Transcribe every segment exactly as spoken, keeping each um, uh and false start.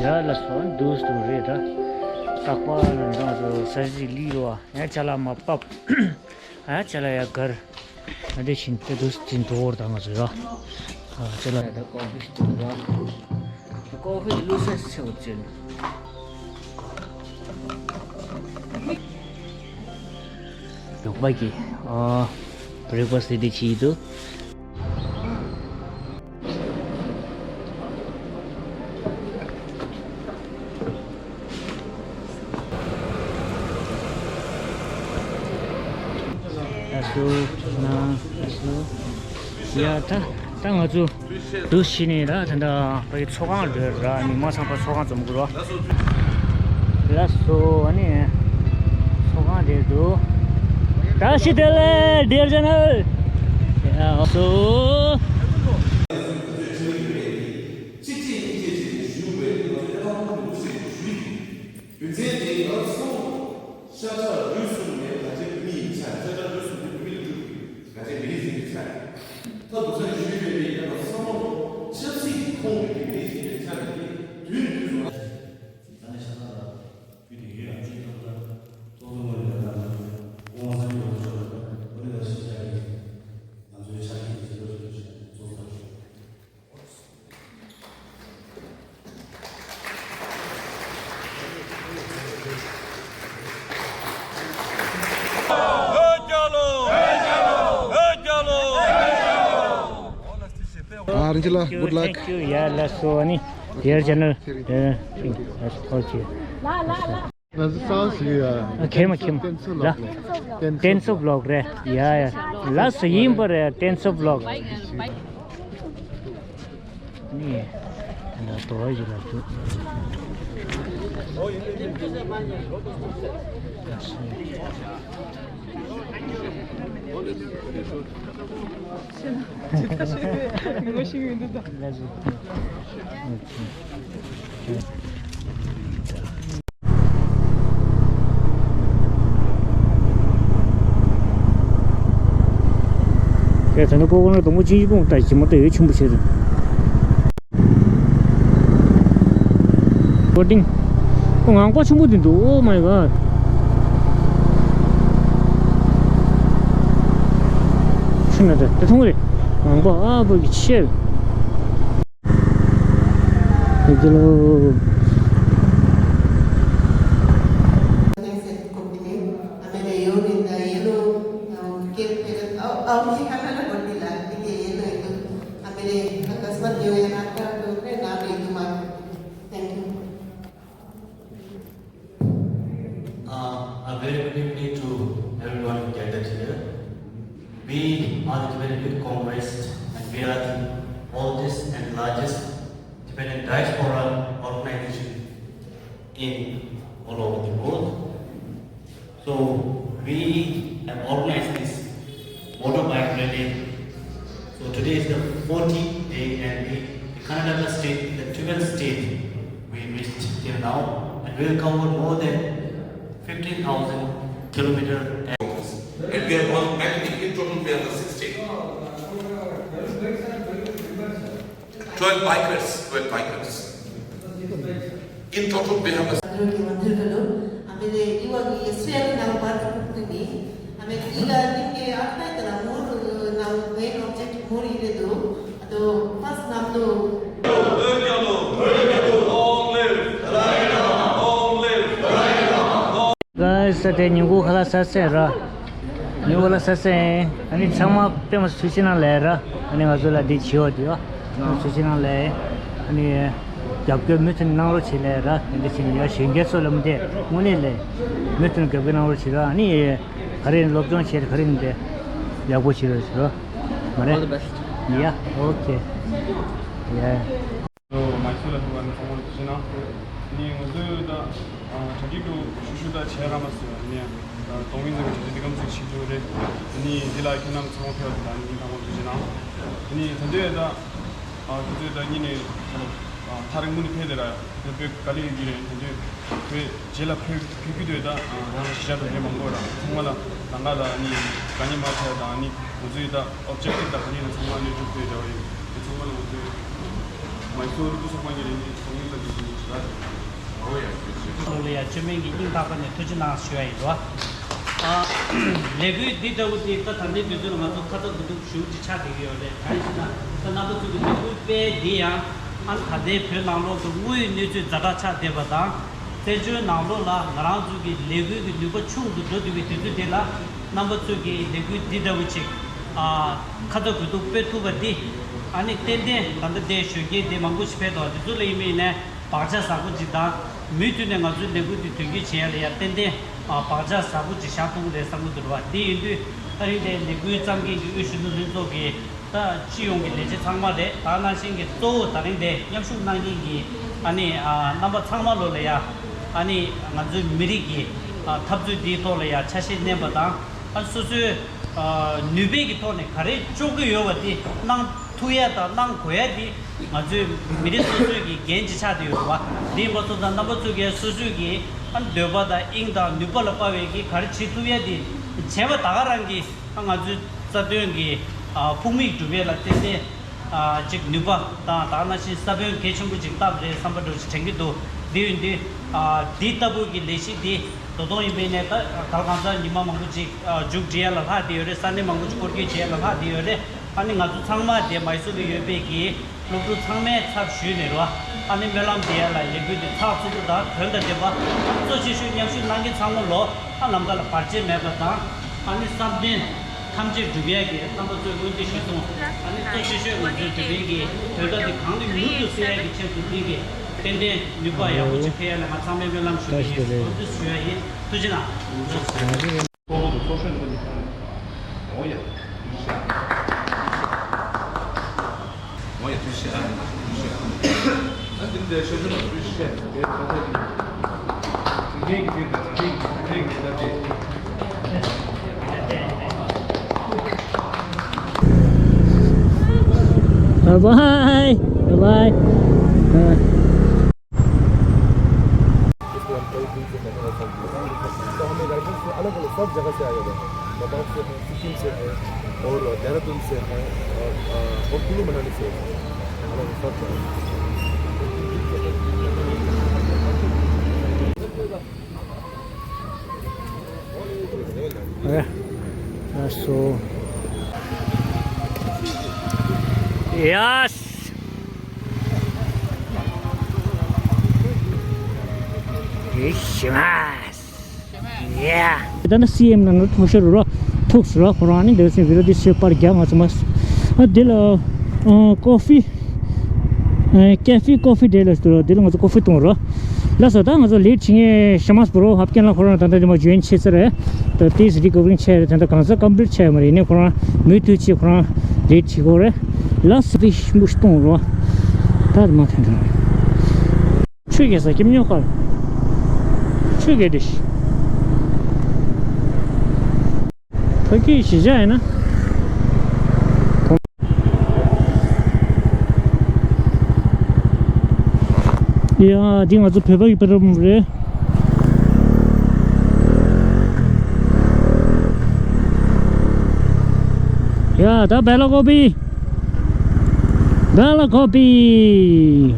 ཡ་ལ་སོ་འདུག་སྟུ་རེད་ད། རྟག་པར་རང་ཚོ་ས་གཞི་ལི་རོ་ཨ་ཡ་ཅ་ལག་མ་བབ། ཨ་ཡ་ཅ་ལག་ཡ་གར། ཨ་དེ་བཞིན་དེ་འདུག་སྟེ་འགྲོ་བར་ད་ང་ཚོ་ཡ། ཨ་ཅ་ལག་ཡ་ད་ཀོ་ཧྥི་སྟུ་ར། ཀོ་ཧྥི་བླུགས་ས་ཆེ་བ་ཅན། ཡོག་པ་གི་ཨ་བྷི་རེག་ཕ་སི་དེ་བྱེད་འདུག་ལགས་སོ། ལགས་སོ། ཡ་ད་ད་ང་ཚོ་འདུག་ཕྱི་ནས་ར་ད་ད་ཕ་གི་ཚོགས་ཁང་འགྲོ་ར། མི་མང་ཚང་མ་ཚོགས་ཁང་འཛོམས་དགོས་ར། ལགས་སོ། ཨ་ནི་ཚོགས་ཁང་འདིར་འདུག་ད་ཤི་དེ་ལས་འདིར་ཅན་ཨ་སོ། རྒྱུ་མཚན་དེ་ང་ཚོ་བསམ་བློ་ཤ་ཁྲག་རུས་གསུམ་ནས་ང་ཚོའི་བོད་མི་ཡིན་ཆ། ཤ་ཁྲག་རུས་གསུམ་ནས་བོད་མི་ལ་གྲུབ་པའི་ང་ཚོའི་མི་རིགས་ཤིག་ཡིན་ཆ། ད་དུང་ས་ནས་ཞུས་པའི་མི་ཡིན་ན་བསམ་བློ་ཆབ་སྲིད་ཀྱི་ཁོངས་ཀྱི་མི་རིགས་ཤིག་ཡིན་ཆ་ནས་དུས་ནས་དུས་སུ། ད་ནས་ཤ་ཁྲག་ལ་བོད་དུ་ཡོད་ཡང་ཅི་ཐུབ་ན་ཏོག་ཙམ་ངོས་ནས་ང་ཚོ་ཀོང་ས་ཡོད་ལ་ཆོག་ལ་ཨོ་ནི་ལ་ཤི་ཆ་ཡིན། ང་ཚོའི་ཆ་རྐྱེན་དེ་ཚོ་ལ་ཞུ་ཞིང་ཚོགས་ས་ཞུ། ཨ་རིན་ཅི་ལགས། Good luck. Thank you. Yeah, ལགས་སོ། ཨ་ནི་དེར་ཅན་ནི་ཨ་ཁེ་མ་ཁེ་མ་ལ་ཏེན་སོ་བི་ལོག་རེད། ཡ་ཡ་ལགས་སོ། ཡིན་པ་རེད། ཏེན་སོ་བི་ལོག་ནི་ད་དོ་ཡི་ལ་དུ། ངོ་ཤེས་ཡོད་འདུག་ད། ཁྱེད་ཚོ་ནི་ཀོ་ཀོ་ནི་དང་པོ་ཅིན་ཅི་ཕུང་ལྟ་ཞིག་མ་ལྟ་ཡོད་ཆེན་པོ་བྱས་རེད། ཀོ་ཏིང་། ཨོ་ངང་པ་ཆེན་པོ་དེ་འདུག Oh my god. ཤི་ན་དེ་དེ་མཐོང་རེད། ངང་པ་ཨ་བོ་གི་ཆེ། དེ་ལོ། Thank you. Uh, a very good evening to everyone gathered here. We are the Tibetan Youth Congress, and we are the oldest and largest Tibetan diaspora organization in all over the world. So we have organized this motorbike rally. So today is the fourteenth day, and we, the Karnataka state, the twelfth state, we reached till now, and we will cover more than fifteen thousand kilometer. And we have all, I think in total we have sixteen. Twelve bikers, twelve bikers. In total, we have a. ཨ་མི་རེ་ཨི་བ་གི་ཨེ་སི་ཨེལ་ནང་པར་ཐུག་ཏུ་ནི། ཨ་མི་རེ་ཨི་ལ་ནིང་གི་ཨ་ཁ་ཏ་ལ་མུར་ནང་མེན་ཨོབ་ཇེག་མུར་ཡི་རེ་དུ། ཨ་དོ་ཕར་སི་ནམ་དུ། Guys, ད་ལྟའི་ཉིན་གུང་ཁ་ལག་ཟ་ཟེར་ར། ཉིན་གུང་ལ་ཟ་ཟེར། ཨ་ནི་ཚང་མ་དཔེ་མ་ཚུལ་ཤིང་ནང་ལས་ར། ཨ་ནི་ང་ཚོ་ལ་འདི་བྱེད་འོ་དེ་ཡོ། ཚུལ་ཤིང་ནང་ལས། ཨ་ནི་རྒྱབ་སྐྱོར་མུ་མཐུད་གནང་རོགས་བྱེད་ལས་ར། འདི་འདྲ་བྱེད་ནས་ཡ་གཞོན་སྐྱེས་ཚོ་ལ་མུ་མཐུད་དངོས་གནས་ལས། མུ་མཐུད་རྒྱབ་སྐྱོར་གནང་རོགས་བྱེད་ར། ཨ་ནི་ག་རེ་སློབ་སྦྱོང་བྱེད་ག་རེ་ཡིན་པས་ཡག་པོ་བྱེད་རོགས་བྱེད་རོགས། མ་རེད། All the best. Yeah, okay. Yeah. མའི་སུར་ལ་ཐུག་པ་ནི་ཚང་མ་ལ་ཐུགས་རྗེ་གནང་། ནི་ང་ཚོས་ད་གྲ་སྒྲིག་ཏུ་ཤུ་ཤུ་ད་བྱས་ར་མ་ཟེར་ནི་གཏོང་ཡིན་ཟེར་གྱི་དེ་གམ་ཚིག་ཤིག་ཐུག་རེད། ནི་འདི་ལ་ཁྱེད་རྣམས་ཚང་མ་ཕེབས་ད་ནི་ཚང་མ་ཐུགས་རྗེ་གནང་། ནི་ད་འདོད་ད་ཁྱེད་ཚོས་ད་ཉིན་ནས་ཐག་རིང་མོ་ནས་ཕེབས་ཏེ་ར་ད་བོད་ག་ལེ་ཡོད་ཀྱི་རེད། ད་འདོད་བོད་རྗེས་ལ་ཕེབས་ཕེབས་ཀྱི་འདོད་ད་རང་གཞིས་ཆགས་དང་འདྲེས་མང་པོ་ར་ཚང་མ་ལ་ད་ང་ལ་ནི་དགའ་ཉེ་མ་ཕེབས་ད་ནི་ང་ཚོས་ད་ཨོབ་ཇེག་ཊིབ་དང་ག་ནི་ལ་ཚང་མ་ནས་འཇུག་ཕེབས་ར་བ་ཡིན། དེ་ཚང་མ་ལ་ང་ཚོས་མའི་སུར་ལུ་ཚོགས་པ་ཉིད་རེ་ནི་ཚོགས་མི་ལ་འདི་ཡིན། ལོ་ལ་ཡང་བཅོས་མིན་གྱི་སྙིང་ཐག་པ་ནས་ཐུགས་རྗེ་གནང་ཞུ་ཡ་ཡིན་རོ། ཨ། ལས་འགུལ་འདི་ལྟ་བུ་འདི་ད་ད་ལྟའི་དུས་ཚོད་ལ་ང་ཚོ་ཁ་ཚ་དགོས་གཏུགས་ཞུ་ཅིག་ཆགས་བསྡད་ཀྱི་ཡོད་རེད། གང་ཡིན་ཟེར་ན་ད་རྣམ་པ་ཚོ་གི་ལས་འགུལ་སྤེལ་འདི་ཡང་ཨ་ད་ལྟའི་བོད་ནང་ལོགས་སུ་དངོས་ཡོད་གནས་ཚུལ་ཛ་དྲག་ཆགས་བསྡད་པ་དང་། བཙན་བྱོལ་ནང་ལོགས་ལ་ང་རང་ཚོ་གི་ལས་འགུལ་གྱི་ནུས་པ་ཆུང་དུ་འགྲོ་བསྡད་པའི་དུས་ཚོད་འདི་ལ་རྣམ་པ་ཚོ་གི་ལས་འགུལ་འདི་ལྟ་བུ་ཅིག་ཨ་ཁ་ཚ་དགོས་གཏུགས་སྤེལ་ཐུབ་པ་འདི་ཨ་ནི་ཏན་ཏན་ད་ལྟ་འདིར་གཞོན་སྐྱེས་འདི་མང་པོ་ཞིག་ཕེབས་འདུག་འདི་ཚོ་ལ་ཡིན་པ་ཡིན་ནའི་བག་ཆགས་བཟང་པོ་ཅིག་དང་། མུ་མཐུད་ནས་ང་ཚོའི་ལས་འགུལ་འདི་དོན་འཁྱོལ་བྱེད་ཡ་ལ་ཡ་ཏན་ཏན་ཨ་བག་ཆགས་བཟང་པོ་ཅིག་བཞག་ཐུབ་ཀྱི་རེད་བསམ་གྱི་འདུག་རེད་བ། འདི་ཡིན་དུས་ད་རིང་འདིར་ལས་འགུལ་བརྩམས་མཁན་གྱི་དབུས་གཞོན་ནུ་ལྷན་ཚོགས་ཀྱི་ད་སྤྱི་ཡོངས་ཀྱི་ལས་བྱེད་ཚང་མ་རེད། ད་ནང་བཞིན་གྱི་གཙོ་བོ་ད་རིང་འདིར་མཉམ་ཞུགས་གནང་མཁན་གྱི་ཨ་ནི་ཨ་རྣམ་པ་ཚང་མ་ལོ་ལ་ཡ་ཨ་ནི་ང་ཚོའི་མི་རིགས་ཀྱི་ཨ་འཐབ་རྩོད་འདིའི་ཐོག་ལ་ཡ་ཆ་ཤས་བསྣན་པ་དང་། ཨ་སོ་སོའི་ཨ་ནུས་པའི་གི་ཐོག་ནས་ག་རེ་ལྕོགས་ཀྱི་ཡོད་པ་དེ་གནང་ཐུབ་ཡ་དང་གནང་དགོས་ཡ་དེ་ང་ཚོའི་མི་རིགས་སོ་སོའི་གི་འགན་ཅིག་ཆགས་བསྡད་ཡོད་རེད་བ། དེ་ཡིན་པ་སོང་ཙང་རྣམ་པ་ཚོ་གིས་སོ་སོའི་གི་ཨ་འདོད་པ་དང་དབྱིངས་དང་ནུས་པ་ལ་དཔག་པའི་གི་ག་རེ་བྱེད་ཐུབ་ཡ་དེ་བྱས་པ་ད་ག་རང་གི་ཨ་ང་ཚོའི་རྩ་དོན་གྱི་ཨ་ཕུགས་དམིགས་འགྲུབ་ཡས་ལ་ཏན་ཏན་ཨ་ཅིག་ནུས་པ་དང་ད་ག་ནང་བཞིན་ས་བོན་གལ་ཆེན་པོ་ཅིག་བཏབ་རེད་བསམ་པ་འདྲ་ཅིག་དྲན་གྱི་འདུག་འདི་ཡིན་དུས་ཨ་འདི་ལྟ་བུ་གི་ལས་གཞི་འདི་ད་དུང་ཡིན་པའི་ནས་ད་ག་ལ་གང་ཟག་ཉི་མ་མང་པོ་ཅིག་ཨ་མཇུག་སྒྲིལ་ཡ་ལ་ལྷག་བསྡད་ཡོད་རེད། ས་གནས་མང་པོ་ཅིག་སྐོར་སྐྱོད་བྱེད་ཡ་ལ་ལྷག་བསྡད་ཡོད་རེད། ཨ་ནི་ང་ཚོ་ཚང་མ་དེ་མའི་སོར་དུ་ཡོད་པའི་གི་སློབ་ཕྲུག་ཚང་མའི་ཚབ་ཞུས་ནས་རོ། ཨ་ནི་སྨོན་ལམ་འདེབས་ཡ་ལ་ལས་འགུལ་འདི་ཚགས་ཚུད་པོ་དང་དོན་དང་ལྡན་པ། གཙོ་ཆེ་ཤོས་མཉམ་ཞུགས་གནང་མཁན་ཚང་མ་ལོ་ཨ་ལམ་ཁ་ལ་བར་ཆད་མེད་པ་དང་། ཨ་ནི་བསམ་དོན་ཐམས་ཅད་འགྲུབ་ཡ་གི་རྣམ་པ་ཚོས་སྨོན་འདུན་ཞུས་སོང་། ཨ་ནི་གཙོ་ཆེ་ཤོས་ང་ཚོའི་དེ་རིང་གི་དོན་དག་འདི་གང་ལ་མྱུར་དུ་སེལ་ཡ་གི་ཆེད་དུ་འདི་གི་ཏན་ཏན་ནུས་པ་ཡག་པོ་ཅིག་འཕེལ་ཡ་ལ་ང་ཚང་མས་སྨོན་ལམ་ཞུ་གི་ཡིན། སྨོན་འདུན་ཞུ་ཡ་ཡིན། ཐུགས་རྗེ་གནང་། Bye bye. Bye bye. इसलिए हम कई दिन से कर रहे हैं सर। तो हमें राइफल से अलग-अलग सब जगह से आए हुए हैं। लद्दाख से हैं, सिक्किम से हैं और देहरादून से हैं और, अ, और कुल्लू मनाली से हैं। अलग सब जगह। Okay, that's all. Yes. Yes. Yeah. ད་ནི་སི་ཨེམ་ནང་ལ་ཐུག་ཤོར་རོ། ཐུག་སོང་རོ། ཁོ་རང་ནི་འདིར་སེམས་བི་རོ་དི་སེ་པར་རྒྱག་མ་སོང་མ། ཨ་འདི་ལ་ཨ་ཀོ་ཧྥི་ཨ་ཀེ་ཧྥེ་ཀོ་ཧྥི་ཌེ་ལ་ཟེར་རོ། འདི་ལ་ང་ཚོ་ཀོ་ཧྥི་འཐུང་རོ། ལགས་སོ། ད་ང་ཚོ་ལེ་ཊི་བྱེད་མཁན་ཤ་མ་སི་པོ་རོ་ཧབ་ཀན་ལ་ཁོ་རང་ད་ལྟ་འདི་མ་ཇོ་ཡིན་བྱས་ཚར་རེད། ད་ཏིས་རི་ཀོ་ཝ་རིང་བྱས་རེད། ད་ལྟ་གང་ཟག་ཀམ་པི་ལིཊ་བྱས་ཡོད་མ་རེད། ཡིན་ནའི་ཁོ་རང་མུ་མཐུད་ཅིག་ཁོ་རང་ལེ་ཊི་བྱེད་ཀྱི་ཡོད་རེད། ལགས་སོ། ཏིས་མུ་གཏོང་རོ། ད་མ་ཐོན་ཐོན། ཆོས་རྒྱལ་ས་ཁྱིམ་ཉོ་ཁར། ཆོས་རྒྱལ་དེ་ཤི། ཕ་གི་གཞིས་ཆགས་ཡིན་ན། ཡ་འདི་ང་ཚོ་བོད་པ་གི་པེ་ཊོལ་པམ་རེད། ཡ་ད་བེ་ལ་ཀོ་པི། Belakopi.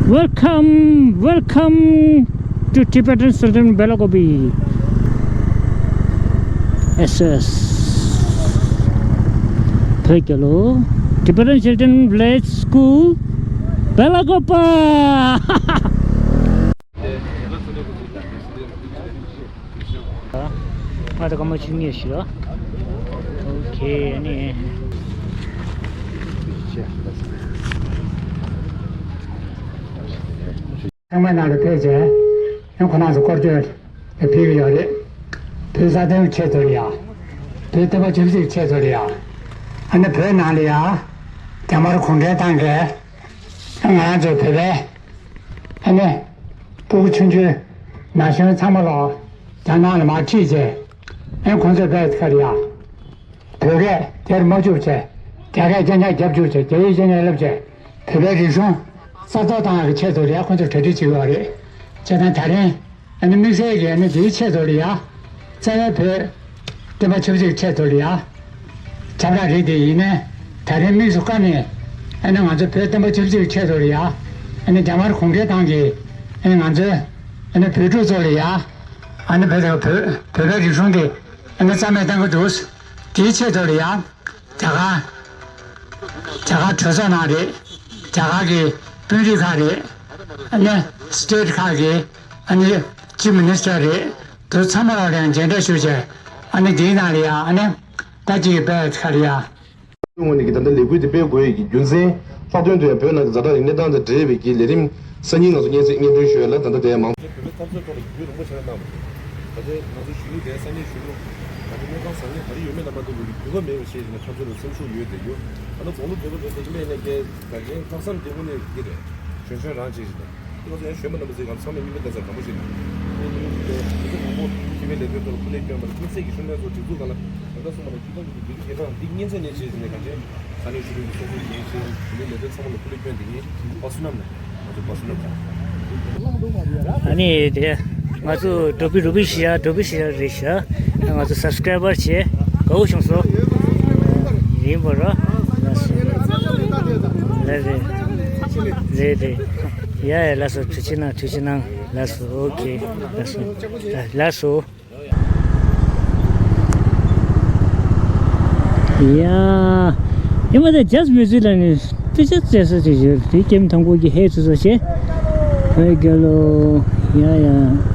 Welcome, welcome to Tibetan Children Belakopi. S S. Tibetan Children Village School, Belakopa. ང་ད་སྐར་མ་བཅུ་གཉིས་ཤིག་ལ། ཨོ་ཁེ་ནི། ཚང་མ་ནང་ལ་ཕེབས་བྱས། ཡང་ཁོ་རང་ཚོ་སྐོར་སྐྱོད་ལ་ཕེབས་ཀྱི་ཡོད་རེད། བོད་རྩ་དོན་ཆེད་དུ་ལ་ཡ། བོད་བསྟན་པ་ཆབ་སྲིད་ཆེད་དུ་ལ་ཡ། ཨ་ནི་བོད་ནང་ལ་ཡ། རྒྱ་དམར་གུང་ཁྲན་ཏང་གིས། ང་རང་ཚོ་བོད་པའི། ཨ་ནི། སྤུ་གུ་ཆུང་ཆུང་ན་གཞོན་ཚང་མ་ལོ་རྒྱ་ནག་ལ་མར་ཁྲིད་བྱས། ཨ་ཁོང་ཚོས་བས་ཁ་རེད་ཡ། བོད་སྐད་དེར་མ་བཅུག་བྱས། རྒྱ་སྐད་རྐྱང་རྐྱང་རྒྱབ་བཅུག་བྱས། རྒྱ་ཡིག་རྐྱང་རྐྱང་བསླབ་བྱས། བོད་པའི་རིག་གཞུང་གསར་གཏོད་བཏང་ཡག་གི་ཆེད་དུ་རེད། ཁོང་ཚོས་གྲ་སྒྲིག་བྱེད་ཀྱི་ཡོད་རེད། བྱས་ཙང་ད་རིང་ཨ་ནི་དམིགས་བསལ་གྱི་ཨ་ནི་དེའི་ཆེད་དུ་རེད་ཡ། རྩ་བའི་བོད། བསྟན་པ་ཆབ་སྲིད་ཆེད་དུ་ལ་ཡ། ཁྱབ་བསྒྲགས་རེད་དེ། ཡིན་ནའི་ད་རིང་དམིགས་སུ་བཀར་ནས་ ཨ་ནི་ང་ཚོ་བོད་བསྟན་པ་ཆབ་སྲིད་ཀྱི་ཆེད་དུ་ལ་ཡ། ཨ་ནི་རྒྱ་དམར་གུང་ཁྲན་ཏང་གིས་ཨ་ནི་ང་ཚོའི་ཨ་ནི་བོད་ཕྲུག་ཚོ་ལ་ཡ། ཨ་ནི་བོད་དང་བོད་བོད་པའི་རིག་གཞུང་དེ་ཨ་ནི་རྩ་མེད་བཏང་གི་འདུག་དེའི་ཆེད་དུ་ལ་ཡ། རྒྱ་གར་རྒྱ་གར་གྲོས་ཚོགས་ནང་རེད། རྒྱ་གར་གྱི་དཔོན་རིགས་ཁག་རེད། ཨ་ནི་སི་ཊེ་ཊི་ཁག་གི་ཨ་ནི་ཅིབ་མི་ནི་སི་ཊར་རེད། དེ་ཚང་མ་ལ་ཡང་མཇལ་འཕྲད་ཞུས་བྱས། ཨ་ནི་འདིའི་ནང་ལ་ཡང་ཨ་ནི་ད་ཅིག་པའི་ཁ་ལ་ཡང་། ངོས་ནས་ཀྱི་ད་ལྟ་ལས་འགུལ་འདི་སྤེལ་དགོས་ཡས་ཀྱི་རྒྱུ་མཚན། ལྷག་དོན་དུ་ཡང་བོད་ནང་གི་ཛ་དྲག་གི་གནས་སྟངས་དང་འབྲེལ་བའི་གི་ལས་རིམ་སང་ཉིན་ང་ཚོ་སྙན་སེང་སྙན་སྒྲོན་ཞུ་ཡ་ལ་ད་ལྟ་དེ་མང་། བོད་པའི་འཐབ་རྩོད་ཐོག་ལ་རྒྱུན་རིང་པོ་ཞིག་ལ་གནང་བ་རེད། ད་ལྟའི་ང་ཚོའི་གཞོན་ནུ་དེ་ས་གནས་གཞོན་ནུ་ང་ཚོ་གནས་ཁང་བཟང་ངན་ག་རེ་ཡོད་མེད་ལ་མ་ལྟོས་པའི་གི་འགྱུར་བ་མེད་པ་ཞིག་ཡིན་ན་འཐབ་རྩོད་ལ་སེམས་ཤུགས་ཡོད་བསྡད་རྒྱུ། ད་ལྟ་དགུང་ལོ་བགྲེས་པོ་རེད་དེ་ཡིན་པའི་གནས་སྐལ་ད་གཞན་ལྷག་བསམ་བདེ་པོ་ནས་འདི་རེད། གཞོན་གཞོན་རང་བྱེད་བཞིན་དང་། དེ་ང་ཚོ་ཡང་གཞོན་པ་རྣམ་པ་ཚོའི་སྒང་ཚང་མས་མིག་དཔེ་ལྟ་ས་དྲང་པོ་ཞིག་དང་། དེ་ཚོ་མང་པོ་སྤྱི་པའི་ལས་དོན་ཐོག་ལ་སྐུ་ལས་བསྐྱོན་པ་དང་ཁྱིམ་མཚེས་ཀྱི་ཤུལ་ལས་ཚོ་སྒྲིག་འཛུགས་སྒང་ལ་ད་ལྟ་སོང་བ་ལ་སྤྱི་ཚོགས་ཀྱི་སྒྲིག་འཛུགས་དེ་དང་འདི་གཉིས་ཚན་ནས་བྱེད་བཞིན་ནས་གང་ཅི་ས་གནས་ཆོས་ལུགས་ཀྱི་ཚོགས་སྡེ་ཡིན་ཞིང་བོད་མིའི་ལས་དོན་ཚང་མ་ལ་སྐུ་ལས་བསྐྱོན་དེ་ངས་པ་སུ་ནམ་ནས་ང་ཚོ་པ་སུ་ནམ་དང་། ཨ་ནི་དེ་ང་ཚོ་འགྲོ་པི་རུ་པི་ཤི་ཡ་འགྲོ་པི་ཤི་ཡ་རེད་ཤག་ང་ཚོ་སབ་སི་ཀ་རའི་བར་བྱས། དགའ་བོ་བྱུང་སོང་། ཡིན་པ་ར། ལགས་སོ། ལགས་རེད། རེད་རེད། ཡ་ཡ་ལགས་སོ། ཐུགས་རྗེ་གནང་། ཐུགས་རྗེ་གནང་། ལགས་སོ། ཨོ་ཁེ། ལགས་སོ། ལགས་སོ། ཡ། ཨེ་མ་ད་ཇཱ་སི་མིའུ་ཟིག་ལ་ནི་དཔེ་ཆ་བཙལ་ས་ཅིག་ཡོད་དེ་ཀེམ་ཐང་པོ་གི་ཧེ་ཚོ་ཚོ་བྱས། ཧེ་རྒྱལ་ལོ། ཡ་ཡ།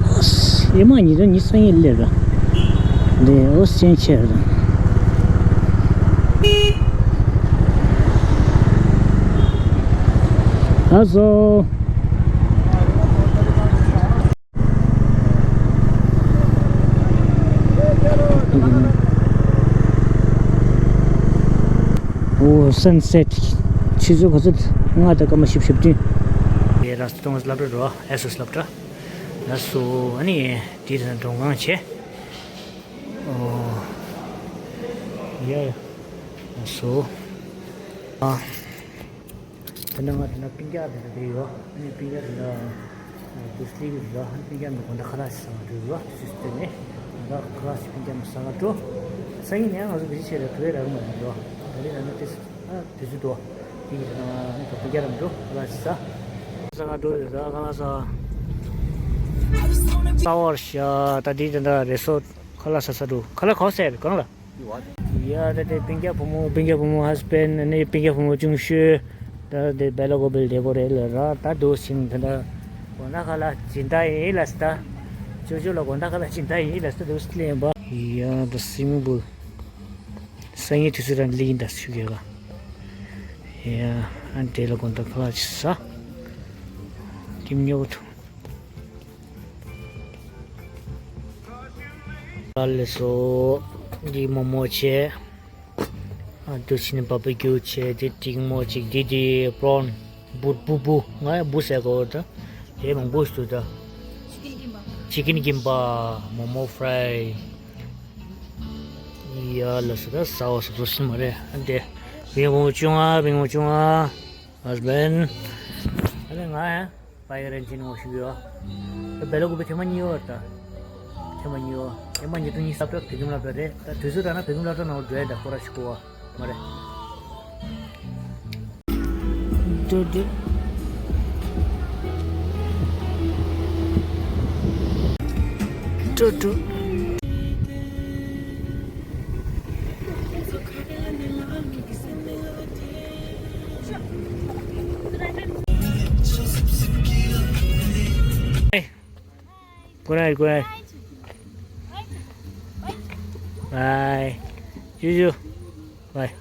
ཨེ་མ་ཉི་ཟླ་ཉི་ཤུ་རྩ་གཉིས་སླེབས་ར། འདི་ཨོ་སི་ཅན་ཆེ་ར། ཨ་ཟོ། ཨོ་སན་སེཊ། ཆུ་ཚོད་ག་ཚོད། ལྔ་དང་སྐར་མ་བཞི་བཅུ་ཞེ་བདུན། ཡེ་ར་སི་ཏོང་སློབ་གྲྭ་འགྲོ་ཨེ་སི་ཨེ་སི་སློབ་གྲྭ། ལགས་སོ། ཨ་ནི་དེ་དང་མགྲོན་ཁང་བྱས། ཨོ། ཡ་ཡ། ལགས་སོ། ཨ། དེ་ནས་ང་དེ་ན་སྤུན་ཀྱག་དེ་འདྲ་བསྡད་ཡོད། ཨ་ནི་སྤུན་ཀྱག་དེ་འདྲ་དུས་སླེབས་ཡོད་ར། ཨ་ནི་སྤུན་ཀྱག་མི་དགོང་དག་ཁ་ལག་ཟ་ག་འགྲོ་ཡོད། སུད་སི་དེ་ནས་དགོང་དག་ཁ་ལག་ཟ། སྤུན་ཀྱག་མི་ཟ་ག་འགྲོ། སང་ཉིན་ནས་ང་ཚོ་བེད་སྤྱོད་བྱས་ར་བོད་ར་གི་མ་ཡིན་ར། ད་རེས་ན་ནི་དེ་ཨ་དུས་ཚོད་འདུག་དེ་ཡིན་ན་ཨ་ནི་སྤུན་ཀྱག་ར་མི་འགྲོ། ཁ་ལག་ཟ། ཟ་ག་འགྲོ་ཡོད་ར། ཁ་ལག་ཟ། ས་བར་ཤ་ད་དེ་དེ་འདྲ་རེ་སོ་ཁ་ལག་ཟ་ས་འགྲོ། ཁ་ལག་ག་ཟེར་གང་ལ། ཡ་ད་དེ་སྤུན་ཀྱག་བུ་མོ། སྤུན་ཀྱག་བུ་མོ་ཧ་སི་བྷེན་ཌི། ཨ་ནི་སྤུན་ཀྱག་བུ་མོ་ཆུང་ཤོས། ད་དེ་བེ་ལ་ཀོ་བེལ་བསྡད་པོ་རེད་ལ་ར། ད་འདུག་ཕྱིན་ད་ད་དགོང་དག་ཁ་ལག་སྦྱིན་བདག་ཡིན་ལ་སི་ད། ཅོ་ཅོ་ལ་དགོང་དག་ཁ་ལག་སྦྱིན་བདག་ཡིན་ལ་སི་ད། འདུག་སི་ལེན་པ། ཡ་ད་སི་མི་བུལ། སང་ཉིན་དུས་ཚོད་རང་ལི་ཡིན་ད་སུ་གེ་ག་ཡ་ཨ་དེ་ལ་དགོང་དག་ཁ་ལག་ཅིག་ཟ། ཀིམ་ཉོ་གི་ཐུ། ཨ་ལེ་སོ། འདི་མོ་མོ་བྱས། ཨ་འདུག་ཕྱིན་ནས་བ་བི་ཀིའུ་བྱས། འདི་ཏིང་མོ་གཅིག་འདི་འདི་པྲོན། བུ་བུ་བུ། ང་ཡང་བུ་ཟེར་གོ་ད། དེ་མང་པོ་ཞིག་འདུག་ད། ཅི་ཀིན་ཀིམ་པ། མོ་མོ་ཕ་རའི། ཡ་ལ་སོ། ད་ཟ་བ་སོ་སོ་ཤི་མ་རེད། ཨ་འདི་བིང་བོ་ཅུང་ཨ། བིང་བོ་ཅུང་ཨ། ཧ་སི་བྷེན་ཌི། ཨ་ནི་ང་ཡང་། པ་ཡ་རན་ཅིན་ངོ་ཤུགས་ཡོད། བེ་ལ་ཀོ་བེ་ཐེངས་མ་གཉིས་ཡོད་རེད་ད། ཐེངས་མ་གཉིས་ཡོད། ཐེངས་མ་གཉིས་དུ་གཉིས་སློབ་གྲྭ་བོད་ཁྱིམ་སློབ་གྲྭ་རེད་ད། དུས་ཚོད་རག་ན་བོད་ཁྱིམ་སློབ་གྲྭ་ནང་འགྲོ་ཡ་ད་སྐོར་ར་ཞིག་གོ་བ་མ་རེད། ཏུ་ཏུ། ཏུ་ཏུ། Good night, good night. Bye. Juju. Bye.